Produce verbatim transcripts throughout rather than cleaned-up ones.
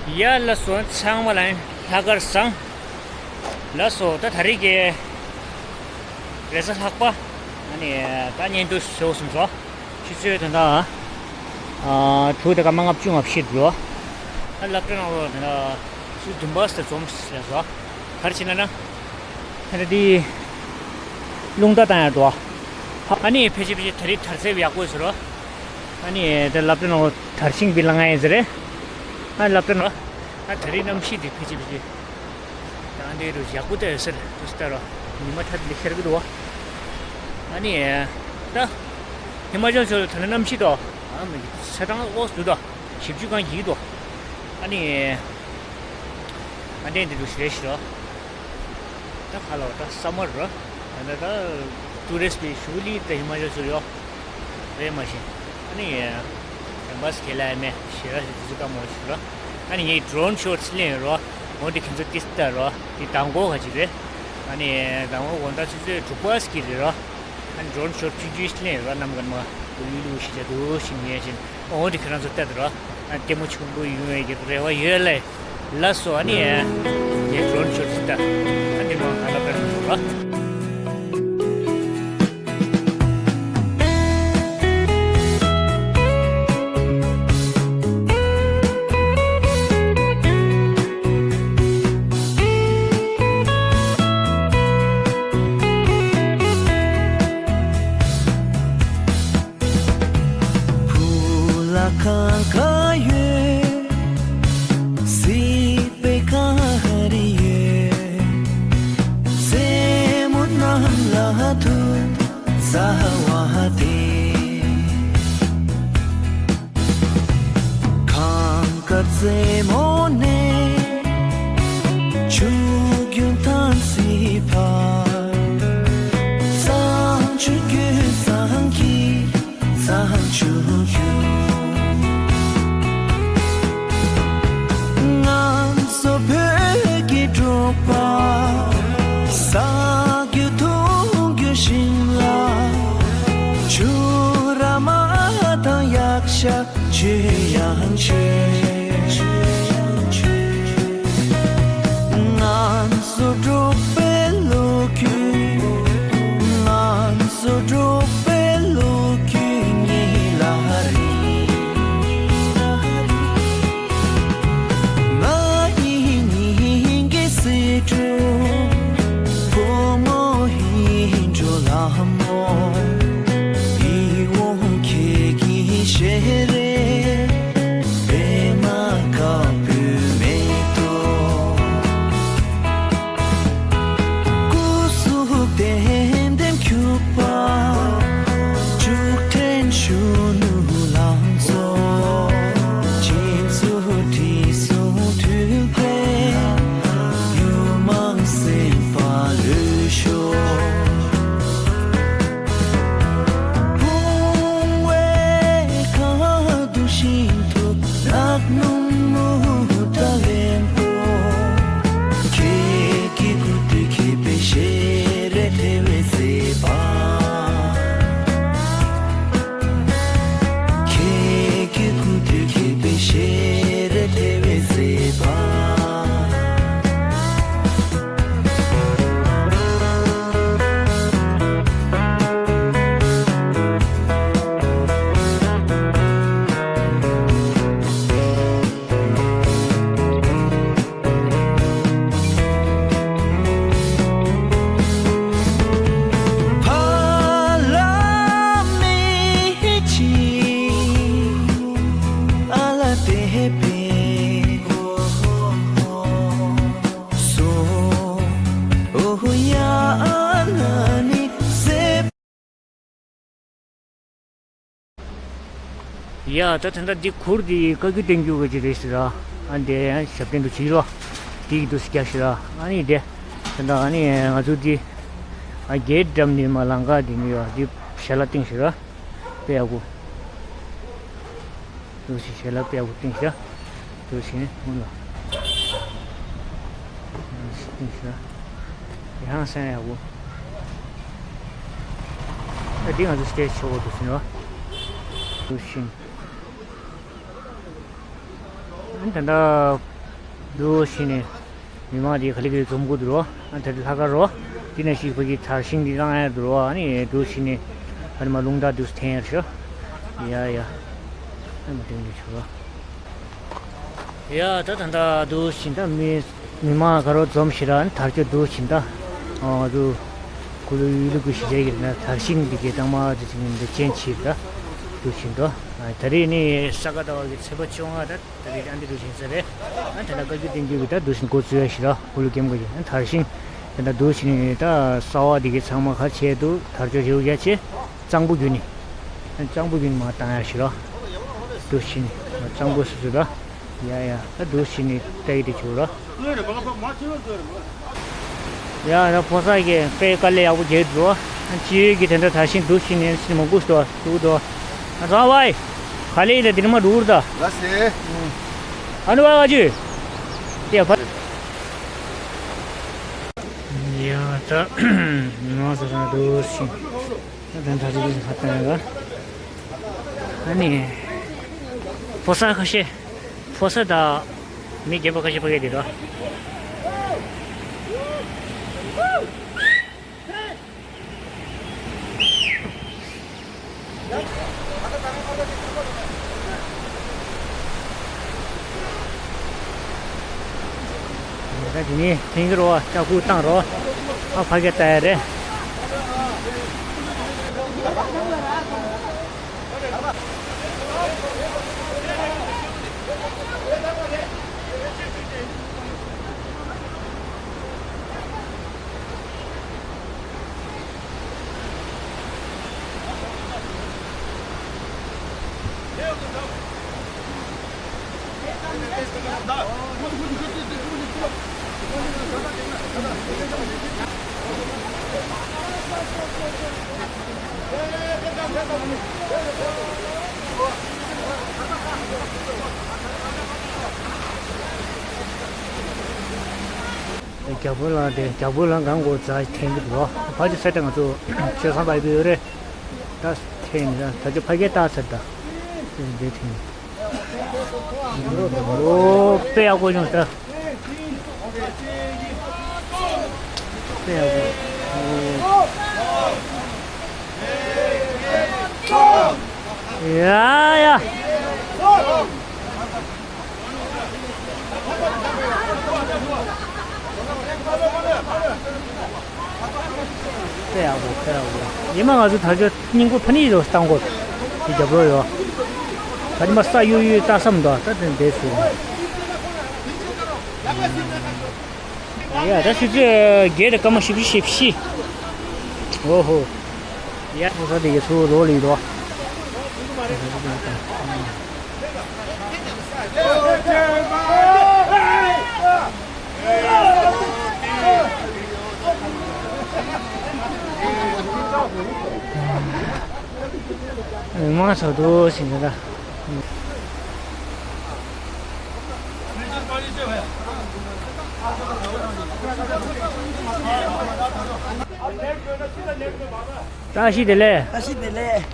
ཡ་ལགས་སོ། ཚང་མ་ལ་ལྷག་དཀར་བཟང་། ལགས་སོ། ད་ད་རེས་ཀྱི་རེས་གཟའ་ལྷག་པ། ཨ་ནི་ད་བརྙན་ཐུང་བཟོ་སོང་ཟོ། ཆུ་ཚོད་ད་ལྟ་ཨ་དྲུག་དང་སྐར་མ་ལྔ་བཅུ་ང་བཞི་འགྲོ། ཨ་སློབ་གྲྭ་ནང་ལོགས་ད་ལྟ་ཆུ་ཚོད་བདུན་པ་ཙམ་འཛོམས་ཟེར་ཟོ། ག་རེ་བྱས་ན་ན། ད་ལྟ་འདི་རླུང་རྟ་བཏང་ཡག་འགྲོ། ཨ་ནི་ཕལ་ཆེར་ཕལ་ཆེར་ད་རེས་དར་ཚད་ཡག་པོ་ཟེར་རོ། ཨ་ནི་ད་སློབ་གྲྭ་ནང་ལོགས་དར་ཤིང་སྦིར་ལ་ང་ཡིན་ཟེར་རེད། ཨ་སློབ་གྲྭ་ནང་ལོགས་ཨ་ད་རེས་གནམ་གཤིས་འདི་ཕལ་ཆེར་ཕལ་ཆེར་ད་འདི་རུ་ཡག་པོ་ད་ཡོད་ས་རེད། དུས་ལྟར་རོ། ཉི་མ་ཁྲ་ལེ་ཤར་གི་འདུག་ཨ་ནི་ད་ཧི་མ་ཅལ་ཕྱོགས་ལ་ད་ནི་གནམ་གཤིས་དོ། ཨ་མི་ཚ་གྲང་ཨོ་སུ་དོ། ཞེ་པོ་ཅིག་གང་གི་འདུག་ཨ་ནི་ཨ་འདྲས་འདི་འདུག་ཞེ་རེ་ཞེ་རོ། ད་ཁ་ལོ་ད་ས་མར་རོ། ད་ད་ད་ཊུ་རི་སི་པའི་ཞུ་ལི་ད་ཧི་མ་ཅལ་ཚུར་ཡོ། རེད་མ་ཤེས། ཨ་ནི་ཡང་བཱས་ཁྱེར་ལ་ཡ་མེད་ཞེ་ར་ཞེ་དུས་ཚོད་ཀ་མོ་ཞུ་རོ། ཨ་ནི་ངས་ཌོ་རོན་ཤོ་ཊི་ལེན་རོ། འོ་འདི་ཁྱེད་ཚོ་ཏིས་ལྟ་རོ། འདི་མདང་དགོང་ག་ཅིག་རེད། ཨ་ནི་མདང་དགོང་དགོང་དག་ཆུ་ཚོད་དྲུག་པ་ཙམ་རེད་རོ། ཨ་ནི་ཌོ་རོན་ཤོ་ཊི་ཆུང་ཆུང་ཞིག་ལེན་རོ། གནམ་གང་མ་ལུ་ལུ་ཞིག་བྱ་འདུག་ཞིག་ཉན་བཞིན། འོ་འདི་ཁྱེད་རང་ཚོ་ལྟ་དུ་རོ། ཨ་ལྟད་མོ་ཆེན་པོ་ཡོང་བའི་རེ་བ་ཡོད་ལེ། ལགས་སོ། ཨ་ནི་ངས་ཌོ་རོན་ཤོ་ཊི་ལྟ། ཨ་ནི་མ་ཧ་ལ་པ་རོ། བུ་ལ་གང་ག་ཡོད། སྲིད་པའི་ག་རེ་ཡོད། རྩེ་མོ་གནམ་ལ་ཐུག་ཟ་བ་དེ། གངས་དཀར་རྩེ་མོ་ནས་ཆུ་རྒྱུན་ཐང་སི་བར། བསང་ཆུ་རྒྱུན་བསང་གི་བསང་ཆུ་རྒྱུན། ང་ཚོ་བོད་ཀྱི་འབྲོག་པ་ཟ་རྒྱུ་འཐུང་རྒྱུ་ཞིམ་ལ། ཆུ་ར་མ་དང་ཡག་ཤ་ཆོས་ཡང་ཆོས། ང་ཚོ་འབྲོག་པའི་ལོ་རྒྱུས། ང་ཚོ་འབྲོག་པའི་ལོ་རྒྱུས་ཉིད་ལ་རིང་། ང་ཡི་སྙིང་གི་སེ་འབྲུ། བུ་མོ་ཡིད་འགྲོ་ལ་མོ། ཡིད་འོང་ཁྱེད་ཀྱི་ཞལ་རས། པད་མ་དཀར་པོའི་མེ་ཏོག་སྐུ་གཟུགས་ལྡེམ་ལྡེམ་འཁྱུག་པ། འབྲུག་སྒྲ་གཞོན་ནུ་ལང་ཚོ། སྤྱི་གཙུག་དྲི་བསུང་འཐུལ་པའི། ཡུལ་མང་སེམས་པ་ལུས་ཤོག་བུང་བའི་ཁ་དུ་ཤིན་ཏུ་ནག་སྣུམ་མུ་ཏ་ལེན་པོ། ཁྱེད་ཀྱི་སྐུ་དུས་ཁྱད་པའི་ཞལ་རས་ཐེ་བའི་མཛེས་པ། ཁྱེད་ཀྱི་སྐུ་དུས་ཁྱད་པའི་ཞལ་རས་ཐེ་བའི་མཛེས་པ། ཡ་ད་ད་ལྟ་འདི་གུར་འདི་བཀའ་བརྒྱུད་བསྟན་འགྱུར་གྱི་རེད་ཟེར་ར། ཨ་འདི་ཞབས་བརྟན་དུ་བྱིས་རོ། འདི་གི་འདུག་སེ་རྒྱག་ཞེ་ར། ཨ་ནི་འདི་ད་ལྟ་ཨ་ནི་ང་ཚོ་འདི་ཨ་རྒྱལ་འགྲམ་ནས་མ་ལང་ཀ་འདི་ནས་ཡོད་འདི་ཞལ་ལག་སྟེང་ཞེ་ར། དཔེ་ཡག་པོ། འདུག་སེ་ཞལ་ལག་དཔེ་ཡག་པོ་སྟེང་ཞེ་ར། འདུག་སེ་སྔོན་ལ་སྟེང་ཞེ་ར། ཡང་སེམས་ཡག་པོ། ཨ་འདི་ང་ཚོ་སི་ཊེ་ཇི་ཆེ་བོ་འདུག་སེ་ར། འདུག་སེ། ཨ་ནི་ད་ལྟ་ འདུག་ཕྱིན་ནས་མི་མང་དེ་ག་ལེ་ག་ལེ་འཛོམས་དགོས་འདུག་རོ། ཨ་ད་ལྷག་དཀར་རོ། དེ་ནས་ཤིག་ཕ་གི་དར་ཤིང་འདི་བླངས་ཡ་འདུག་རོ། ཨ་ནི་འདུག་ཕྱིན་ནས་ཨ་ནི་མ་རླུང་རྟ་འདུག་འཐེན་ཡ་ཤོ། ཡ་ཡ། ཨ་མ་དེ་འདྲ་ཤོ་རོ། ཡ་ད་ད་ད་འདུག་ཕྱིན་ད་མི་མི་མང་ག་རོ་འཛོམས་ཤི་ར། ཨ་ནི་དར་ལྕོག་འདུག་ཕྱིན་ད། ཨ་ང་ཚོ་གུ་ལུ་ཡུལ་ལུ་གུ་ཤི་བྱས་ཀྱི་ན་དར་ཤིང་འདི་གའི་དང་མ་དེ་ཅིག་འདི་ཅན་ཆིབ་ད་འདུག་ཕྱིན་ད། ཨ་ད་རེས་ནི་ས་ག་ཟླ་བ་གི་ཚེས་པ་བཅོ་ལྔ་ད། ད་རེས་ཨ་འདི་འདུག་ཕྱིན་ས་རེད། ཨ་ད་ད་བཀའ་བརྒྱུད་བསྟན་བཅོས་ཀྱི་ད་འདུག་ཕྱིན་འགོ་བཙུགས་ཡ་ཤི་ར་གུ་ལུ་ཀེམ་ག་ཡིན། ཨ་དར་ཤིང་ད་ད་འདུག་ཕྱིན་ནི་ད་ས་བ་འདི་གའི་ཚང་མ་ག་ཆེད་དུ་དར་ལྕོག་ཞེ་པོ་རྒྱ་ཆེ། གཙང་པོ་བརྒྱུད་ནས། གཙང་པོ་བརྒྱུད་ནས་མར་བཏང་ཡ་ཞིག་ར། འདུག་ཕྱིན་ནས་གཙང་པོ་སུ་སུ་ར། ཡ་ཡ་ད་འདུག་ཕྱིན་ནས་ལྟ་ཡི་དེ་བྱུང་ར། ཡ་ད་ཕོ་གསར་གྱི་དཔེ་དཀའ་ལས་ཡག་པོ་རྒྱག་འདུག་ཅི་ཡོད་ཀྱི་དེ་འདྲ་དར་ཤིང་འདུག་ཕྱིན་ནས་སི་མ་འགུག་སྟོ་འདུག་དོ། ཨ་ཚང་བའི་ག་ལེ་ཡིན་ད་དེ་ནི་མ་འགྲོ་ར་ད། ལ་སེ། ཨ་ནུ་བ་ག་ཅུ། ཡ་ཕ། ཡ་ད་མི་མང་ཚོ་ཚང་འདུག་ཕྱིན། ད་ད་ད་ད་ད་ད། ཨ་ནི། ཕོ་གསར་ཁ་ཤས། ཕོ་གསར་དང་། མི་རྒན་པ་ཁ་ཤས་ཕ་གི་དེ་ར། ད་དེ་ནས་འཐེན་གྱི་རོ། ལྕགས་སྐུད་བཏང་རོ། ཨ་ཕ་གི་ལྟ་ཡ་རེད། རྒྱ་བོད་ལ་དེ་རྒྱ་བོད་ལ་གང་དགོས་རྩ་འཐེན་གྱི་འདུག་ཕ་ཅི་ཚེ་ཏེ་ང་ཚོ་ཆོས་སང་ལ་ཡོད་རེད། ད་འཐེན་ནི་ད་ད་ཅི་ཕ་གི་ལྟ་ཚར་ད། འདི་འཐེན། ཨོ་དཔེ་ཡག་པོ་བྱུང་ད། དཔེ་ཡག་པོ། ཡ་ཡ། དཔེ་ཡག་པོ་དཔེ་ཡག་པོ། ཉི་མ་ང་ཚོ་ད་ཆ་སྙིང་པོ་ཕ་ནི་ཡོད་བཏང་དགོས། དེ་རྒྱབ་རོགས་ཡོད། ད་ཉི་མ་ས་གཡུག་གཡུག་ལྟ་བསམ་འདུག་ད་དེ་འདས་སུ། ཡ་ད་ཆུ་ཚོད་བརྒྱད་དང་སྐར་མ་བཞི་བཅུ་ཞེ་བཞི། ཨོ་ཧོ། ཡ་ཕོ་གསར་དེ་གའི་ཚུར་ལོག་ལེ་ཡིན་རོ། མང་ཚོགས་འདུ་ཞིག་འདུག་ད། བཀྲ་ཤིས་བདེ་ལེགས། བཀྲ་ཤིས་བདེ་ལེགས།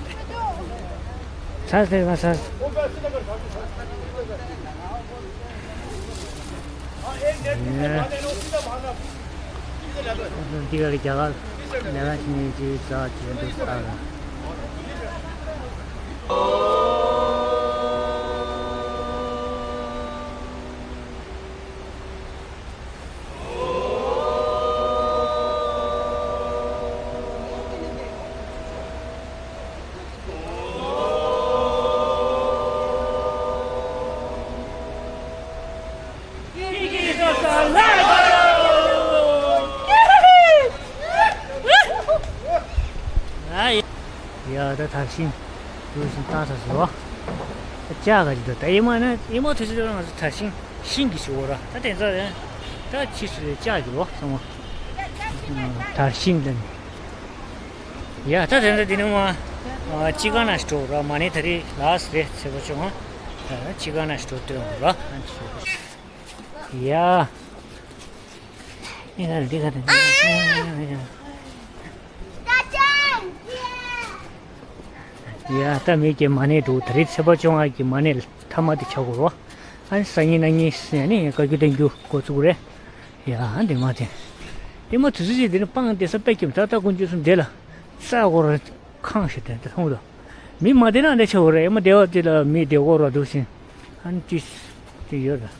ཚར་ཚར་ཚར་ཚར། འདི་ག་ལ་རྒྱ་གར་ལས་ཀ་བྱེད་མཁན་ཅིག་ཙག་བྱས་འདུག་ལྟ་ར། ཡ་ད་དར་ཤིང་འདུག་ཤིང་བཏང་ས་སོ། ལྕགས་ག་ཅིག་འདུག་ད་ཨེ་མ་ན་ཨེ་མ་ཐུ་ཤི་ང་ཚོ་དར་ཤིང་ཤིང་གི་ཞུ་བོ་ར་ད་དེ་ཚོ་རེད། ད་ཕྱིས་སུ་ལྕགས་ཀྱི་ལོ་ཚང་མ་དར་ཤིང་ལ་ནི། ཡ་ད་དེ་འདྲ་འདི་ནི་མ། ཨ་ཅི་ག་ན་ཞིག་འགྲོ་ར་མ་ནི་ད་རི་ལགས་རེད་ཚེ་པོ་ཆུང་ང་། ཨ་ཅི་ག་ན་ཞིག་འགྲོ་སྟོན་ར། ཡ། ཨེ་ད་འདི་ག་ད་འདི་ག་ཡ་ད་མི་གི་མ་ནི་འགྲོ་ད་རི་ཚེ་པོ་ཆུང་ང་གི་མ་ནི་ཐ་མ་དེ་ཆག་གོ་རོ། ཨ་ནི་སང་ཉིན་གནངས་ཉིན་ཟེར་ནས་བཀའ་བཀྱོན་གཏོང་རྒྱུ་འགོ་བཙུགས་རེད། ཡ་འདི་མ་དེ། དེ་མ་དུས་ཚོད་ཅིག་འདི་ནི་སྤང་བསྡད་ས་དཔེ་སྐྱིད་མ་ད་ལྟ་དཀོན་མཆོག་གསུམ་འདི་ལ་ས་སྐོར་ཁང་ཞིག་དེ་འདྲ་མཐོང་གི་འདུག་མི་མ་བསྡད་ན་འདྲ་ཆེ་བོ་རེད། ཡ་མ་བསྡད་པ་དེ་ལ་མི་བསྡད་སྐོར་བ་འདུག་ཟིན། ཨ་ནི་ཅི་ཅི་ཡོད་རེད།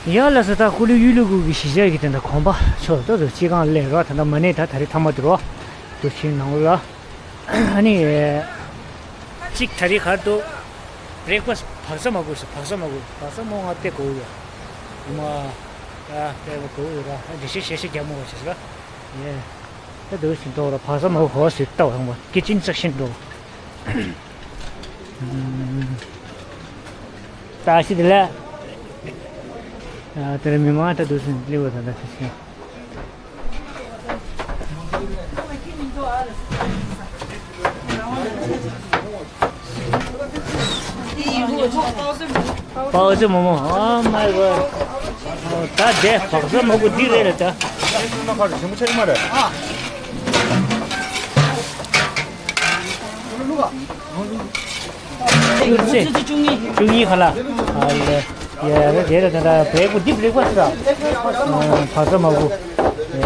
ཡ་ལ་ས་ད་ཀུ་ལུ་ཡུལ་ལུ་གུ་གི་གཞིས་ཆགས་ཀྱི་དེ་འདྲ་གོམ་པ་ཚོ་ཏོ་ཏོ་ཅི་གང་ལས་རོ། ད་ད་མ་ནས་ད་ད་རེ་ཐ་མ་དུ་རོ། དུ་ཕྱིན་ནང་ལ་ཨ་ནི་ཅིག་ད་རེ་གར་དུ་བྷི་རེག་ཕ་སི་བག་ཚ་མ་གུ་སུ་བག་ཚ་མ་གུ་བག་ཚ་མོ་ང་སྟེ་གོ་ཡོད། ཨ་མ་ཨ་སྟེ་གོ་ཡོད་ར། འདི་ཤེས་ཤེས་ཤེས་རྒྱ་མོ་བ་ཞེས་ར། ཡེ། ད་དུ་ཞིག་འགྲོ་ར་བག་ཚ་མ་གུ་ཧོ་སི་ལྟ་བ་ཡོང་བ་ཀི་ཅིན་སེག་ཤན་འགྲོ། ད་ཤི་དེ་ལས། ཨ་དེར་མི་མང་ད་དུ་སུན་ལེ་བ་ད་ད་ཤི་ཤི། པའོ་ཙེ་མོ་མོ། Oh my god. ད་དེ་བག་ཚ་མ་གུ་འདི་རེད་ལ་ད། བཅུ་གཉིས་ཁ་ལ། ཨ་ལེ། ཡ་རེ་རེ་རེ་ད་ད་བེ་གུ་འདི་བེ་གུ་ས། བག་ཚ་མ་གུ། ཡ།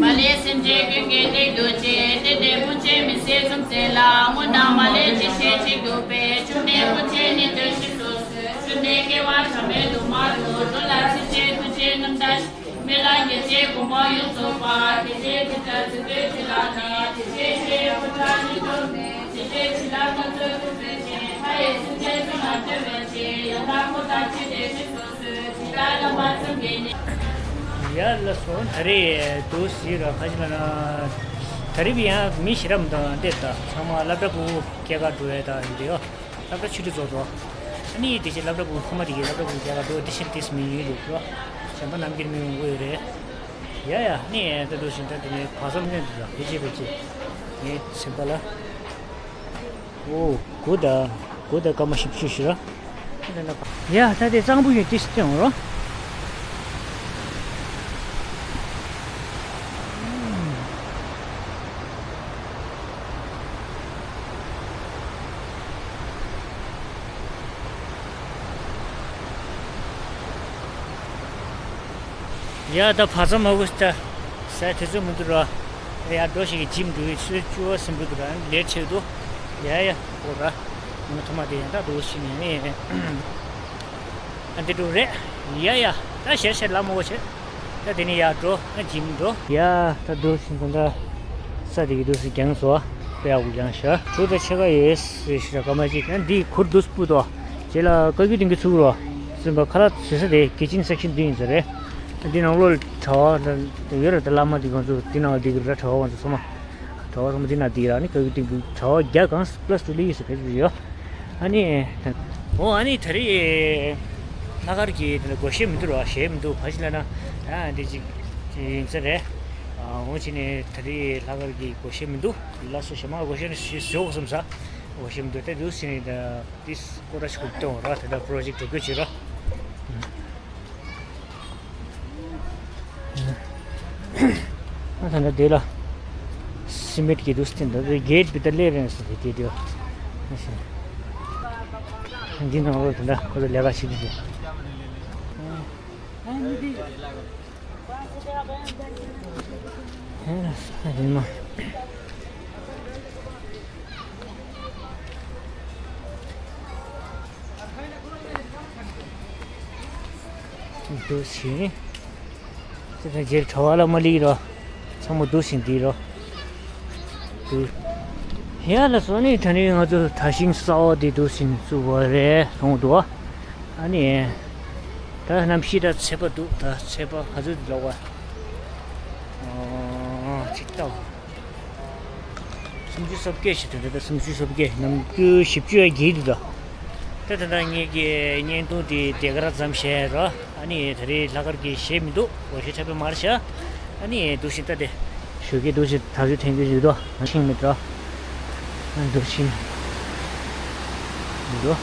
མ་ལས་སེམས་ཅན་ཀུན་གྱི་སྡིག་སྡུག་ཆེ། དེ་ནས་བུ་ཆེ་མི་སེར་ཚུམ་ཚེ་ལ་དངོས་གནང་མ་ལས་ཅི་ཤེས་ཅི་སྡུག་པས། ཆུ་ནས་བུ་ཆེ་ནི་འདོད་ཤི་སོ་སོའི་ཆུ་ནས་སྐྱེ་བ་ཕྲ་མོའི་དུ་མ་དུ་འགྲོ་ལ་ཚིག་ཆེ་དུ་ཆེ་རྣམ་དག་མི་ལ་ཉེ་ཆེ་གོང་མ་ཡོངས་རྫོགས་པ་དེ་ཆེ་དེ་ལྟར་ཚིག་པའི་ཆུ་ལ་ནི་དེ་ཆེ་ཆེ་བུ་ཕྲ་ནི་འགྲོ་མེད་དེ་ཆེ་ཆུ་ལ་ང་ཚོའི་ཐུགས་བརྩེ་ཆེ་མཐའ་ཡས་སེམས་ཅན་ཚུ་ལ་སྤྲོད་པའི་ཆེ་ཡང་དག་པོ་དང་ཆེ་དེ་ཆེ་སོ་སོའི་ཇི་ལྟར་རྣམ་པ་ཚུ་འགལ་ནས། ཡ་ལ་སོང་ད་རེས་དུ་སི་ར་ཁ་ཅི་ལ་ན། ད་རེས་བི་ཡང་མི་ཤི་རམ་དང་འདེབས་ད་ཚང་མ་སློབ་གྲྭ་ཕྲུ་གུ་སྐྱེས་ཀ་འགྲོ་ཡས་ད་ཡིན་དེ་ཡོ། སློབ་གྲྭ་ཆུ་ཏི་རྫོགས་འགྲོ། ཨ་ནི་དེ་ཆེ་སློབ་གྲྭ་ཕྲུ་གུ་ཕ་མ་དེ་གི་སློབ་གྲྭ་ཕྲུ་གུ་སྐྱེས་ཀ་འགྲོ་དེ་ཆེ་ཏིས་མི་ཡོད་རེད་འགྲོ། གཞན་པ་རྣམ་འགྱུར་མི་ཡོང་གི་ཡོད་རེད། ཡ་ཡ་ནི་ད་དུ་ཞིང་ད་དེ་ནས་བག་ཚ་མ་གུ་ནས་འདུག་ད་ཕེ་ཅེ་ཕེ་ཅེ། ངའི་སེམས་པ་ལ། ཨོ། གོ་ད། གོ་ད་སྐར་མ་བཞི་བཅུ་ཞིག་ར། ཡ་ད་དེ་གཙང་པོ་ཡོད་དེ་ཞིག་སྟོན་རོ། ཡ་ད་བག་ཚ་མ་གུ་ད་ས་དེ་ཚོ་མི་འདུག་ར། ཡ་འགྲོ་ཞིག་གི་ཇིམ་འགྲོ་ཡི་ཚོད་བཅུ་བ་སེམས་འགྲོ་འདུག་ར་ལས་ཆེ་འདུག་ཡ་ཡ་འོ་ར། ང་ཐོག་མ་དེ་ཡང་ད་འགྲོ་ཞིག་ནས་ནས་ཨ་འདི་འགྲོ་རེད། ཡ་ཡ་ད་ཞེ་ཞེ་ལ་མོ་བོ་བྱེད། ད་དེ་ནས་ཡར་འགྲོ་ཨ་ཇིམ་འགྲོ། ཡ་ད་འགྲོ་ཞིག་ད་ད་ས་དེ་གི་འདུག་སེ་རྒྱང་སོ་པེ་ཡག་པོ་རྒྱང་ཤ་གྲུ་ད་ཆེ་ག་ཡོད་སེ་ཤི་ར་ཀ་མ་ཅིག་ཨ་འདི་ཁུར་འདུག་སྤུ་ཏོ། རྗེས་ལ་བཀའ་བརྒྱུད་ལྡན་གྱི་ཚུགས་རོ། སེམས་པ་ཁ་ལག་བཟོས་ས་དེ་ཀི་ཅིན་སེག་ཤན་འདི་ཡིན་ས་རེད། འདི་ནང་ལོགས་གྲྭ་བ་ཡོད་རེད་ད་བླ་མ་འདི་ཁོང་ཚོ་འདི་ནང་འདི་གི་ར་གྲྭ་བ་ཁོང་ཚོ་ཚང་མ། གྲྭ་བ་ཚང་མ་འདི་ནང་འདི་ར་ནི་བཀའ་བརྒྱུད་ལྡན་གྱི་གྲྭ་བ་བརྒྱ་གང་ས་པ་ལ་སི་ཊུ་ལི་ཡིན་ས་ཕེབས་ཡོད། ཨ་ནི། ཨོ་ཨ་ནི་ད་རེས་ལྷག་དཀར་གྱི་དེ་ལ་སྒོར་གཞས་མི་འདུག་ར་གཞས་མི་འདུག་ག་ཞིག་ལ་ན། ཨ་འདི་ཅིག་ཡིན་ས་རེད། ཨོ་ཅི་ནས་ད་རེས་ལྷག་དཀར་གྱི་སྒོར་གཞས་མི་འདུག་ལ་སོ་གཞས་མ་སྒོར་གཞས་ནི་ཞིག་བཟོ་དགོས་བསམ་ས། སྒོར་གཞས་མི་འདུག་ད་འདུག་ཟེར་ནས་ད། ཏིས་ཀོ་ར་ཤོག་ཏོ་ར་དེ་འདྲ་པྲོ་ཇེཀ་འགྲོ་དགོས་བྱེད་ར། ཨ་ད་འདྲ་དེ་ལ་སི་མེད་ཀྱི་དུས་སྟེང་དུ་གེ་ཊི་བི་ད་ལེ་རེན་སི་དེ་དེ་དེ་འདི་ནང་ལོ་དེ་འདྲ་ཁོ་ཚོ་ལས་ཀ་བྱེད་ཀྱི་ཡོད། ཧེ་ས་ཧེ་མ། འདུག་ཟིན། ཙི་ད་རྗེས་གྲྭ་བ་ལ་མ་ལིག་རོ། ཚང་མ་འདུག་ཟིན་འདི་རོ། འདུག་ཡ་ལ་སོ་ནི་ད་ནི་ང་ཚོ་ད་ཤིང་གསར་བ་འདི་འདུག་ཟིན་བཙུགས་པ་རེད་སོང་འདུག་ཨ་ནི། ད་གནམ་གཤིས་ད་ཚད་པ་འདུག་ད་ཚད་པ་ག་ཚོད་འདུག་ལོག་པ། ཨོ། ཅིག་ལྟ་བ། སུམ་ཅུ་སོ་བརྒྱད་ཞིག་དེ་འདྲ་ད་སུམ་ཅུ་སོ་བརྒྱད་ནམ་རྒྱུན་བཞི་བཅུ་ཡ་བརྒྱད་འདུག་ད། ད་ད་ད་ངེད་ཀྱི་བརྙན་ཐུང་དེ་དེ་ག་ར་ཙམ་བཤད་རོགས། ཨ་ནི་ད་རེས་ལྷག་དཀར་གྱི་གཞས་མི་འདུག་སྒོར་གཞས་འཁྲབ་པའི་མར་བཞག་ཨ་ནི་འདུག་ཤིང་ད་དེ་ཞོགས་ཀས་འདུག་ཤིང་ད་ཚོད་ཐེངས་རྒྱུ་ཡོད་དོ། ང་ཤིང་མི་འདྲ། ཨ་འདུག་ཤིང་། འདུག་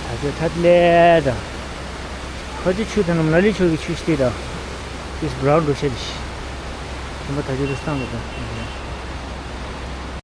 ད་ཚོད་ཐད་ལས་ད། ཁ་ཆུ་ཆུ་དང་ནམ་ལ་ལི་ཆུ་གི་ཆུ་ཤི་ད། ཏིས་བྷ་རའུན་འདུག་ཤེ་དི་ཤི། ཁྱིམ་པ་ད་ཚོད་དུ་སྟངས་དགོས་དང་།